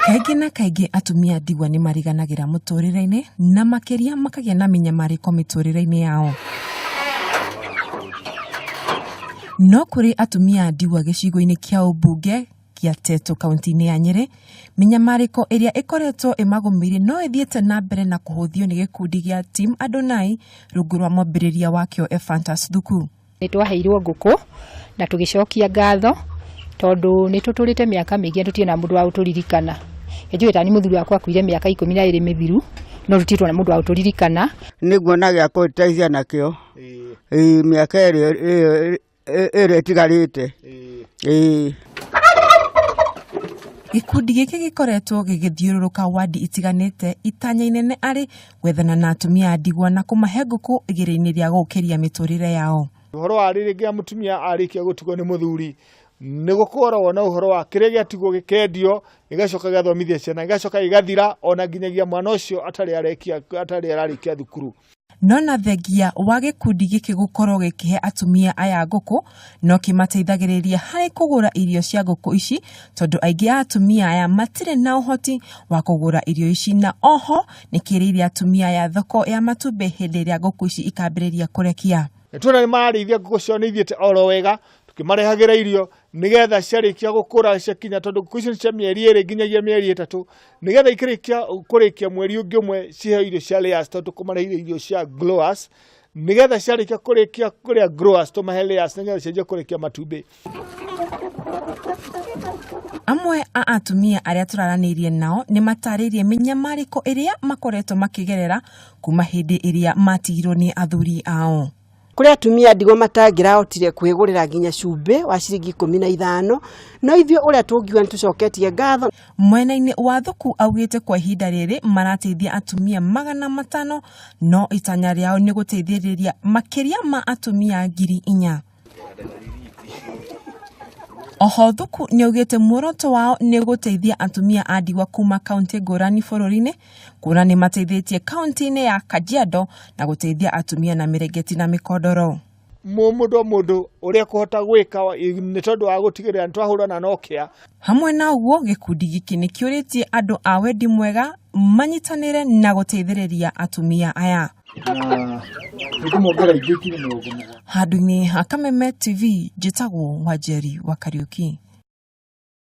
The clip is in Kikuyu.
Kaingĩ na kaingĩ atumia ndigwa nĩ mariganagĩra mũtũrĩre-inĩ na makĩria makagĩa na mĩnyamarĩko mĩtũrĩre-inĩ yao. No kũrĩ atumia ndigwa gĩcigo-inĩ kĩa ũmbunge kĩa Tetu kaunti-inĩ ya Nyĩrĩ, mĩnyamarĩko ĩrĩa ĩkoretwo ĩmagũmĩire no ĩthiĩte na mbere na kũhũthio nĩ gĩkundi gĩa Team Adonai rungu rwa mwambĩrĩria wakĩo Ephantus Thuku. Nĩ twaheirwo ngũkũ na tũgĩcokia ngatho tondũ nĩ tũtũrĩte mĩaka mĩingĩ na tũtirĩ na mũndũ wa gũtũririkana. Nĩ njũĩ ta niĩ mũthuri wakwa akuire mĩaka 12 mĩthiru no tũtirĩ tuona mũndũ wa gũtũririkana. Nĩ nguona gĩa kũndeithia nakĩo ĩĩ mĩaka ĩrĩa ĩtigarĩte ĩĩ. Gĩkundi gĩkĩ gĩkoretwo gĩgĩthiũrũrũka wadi itiganĩte itanya inene arĩ gwethana na atumia a ndigwa na kũmahe ngũkũ igeria-inĩ rĩa gũkĩria mĩtũrĩre yao. Ũhoro wa rĩrĩ mũtumia arĩkia gũtigwo nĩ mũthuri nĩ gũkoragwo na ũhoro wa kĩrĩa gĩatigwo gĩkendio gĩgacoka gĩgathomithia ciana gĩgacoka gĩgathira ona nginyagia mwana ũcio atarĩ arekia atarĩ ararĩkia thukuru. No na thengia wa gĩkundi gĩkĩ gũkorwo gĩkĩhe atumia aya ngũkũ, no kĩmateithagĩrĩria harĩ kũgũra irio cia ngũkũ ici tondũ aingĩ a atumia aya matirĩ na ũhoti wa kũgũra irio ici na oho nĩ kĩrĩire atumia aya thoko ya matumbĩ hĩndĩ ĩrĩa ngũkũ ici ikambĩrĩria kũrekia. Nĩ tuona nĩ mararĩithia ngũkũ ciao nĩ ithiĩte oro wega tũkĩmarehagĩra irio nĩgetha ciarĩkia gũkũra ciakinya tondũ ngũkũ icio nĩ cia mĩeri 2 nginyagia mĩeri 3 nĩgetha ikĩrĩkia kũrĩkia mweri ũngĩ ũmwe ciheo irio cia layers tondũ tũkũmareheire irio cia growers nĩgetha ciarĩkia kũrĩkia kũrĩa growers tũmahe layers nĩgetha cianjie kũrekia matumbĩ. Amwe a atumia arĩa tũraranĩirie nao nĩ matarĩirie mĩnyamarĩko ĩrĩa makoretwo makĩgerera kuma hĩndĩ ĩrĩa matigirwo nĩ athuri ao. Kũrĩ atumia ndigwa matangĩrahotire kwĩgũrĩra nginya cumbĩ wa ciringi 15, no ithuĩ ũrĩa tũngiuga nĩ tũcoketie ngatho. Mwena-inĩ wa Thuku augĩte kwa ihinda rĩrĩ marateithia atumia 500 no itanya rĩao nĩ gũteithĩrĩria makĩria ma atumia 4,000. Oho Thuku nĩaugĩte muoroto wao nĩ gũteithia atumia a ndigwa kuma kaunti ngũrani bũrũri-inĩ kuona nĩ mateithĩtie kaunti-inĩ ya Kajiado na gũteithia atumia na mĩrengeti na mĩkondoro. Mũndũ o mũndũ ũrĩa kũhota gwĩka nĩ tondũ wa gũtigĩrĩra nĩ twahũrana na ũkĩa. Hamwe na ũguo gĩkundi gĩkĩ nĩ kĩũrĩtie andũ a wendi mwega manyitanĩre na gũteithĩrĩria atumia aya. Handũ-inĩ ha Kameme TV njĩtagwo Wanjeri wa Kariũki.